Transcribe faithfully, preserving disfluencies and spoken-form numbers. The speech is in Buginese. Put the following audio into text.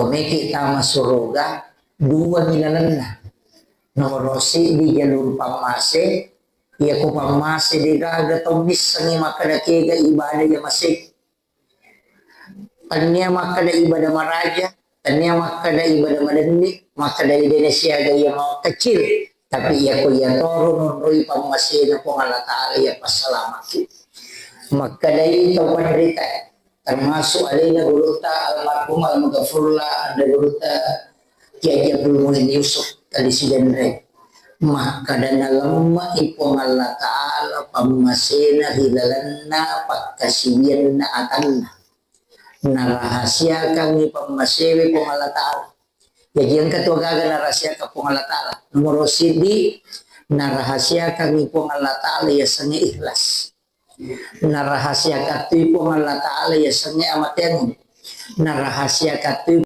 Meki tama suruga, dua mi lalenna. Nomoro siddi jalur pammase, iya ko pammase degaga tau missengi makkeda kega ibadah iya masei. Tania makkeda ibadah maraja, tania makkeda ibadah madenni, makkeda idene siaga iya mau kecil. Tapi iya ko iya toro nonroi pammasena Puang Allah Ta'ala iya passalamaki. Makkedai tau panrita, termasuk alena gurutta almarhum Al-Maghfurullah, ada gurutta Kiai Abdul Muin Yusuf tadi Sidenreng. Makkeda nalemme'i Puang Allah Ta'ala pammasena ri lalenna pakkasiwianna atanna. Narahasiakangngi pammasewe Puang Allah Ta'ala. Jaji engka tu gaga narahasiakang Puang Allah Ta'ala. Nomoro siddi, narahasiakangngi Puang Allah Ta'ala yasengnge ikhlas. Narahasiakan tu Puang Allah Ta'ala yasengnge amateang. Narahasiakan tu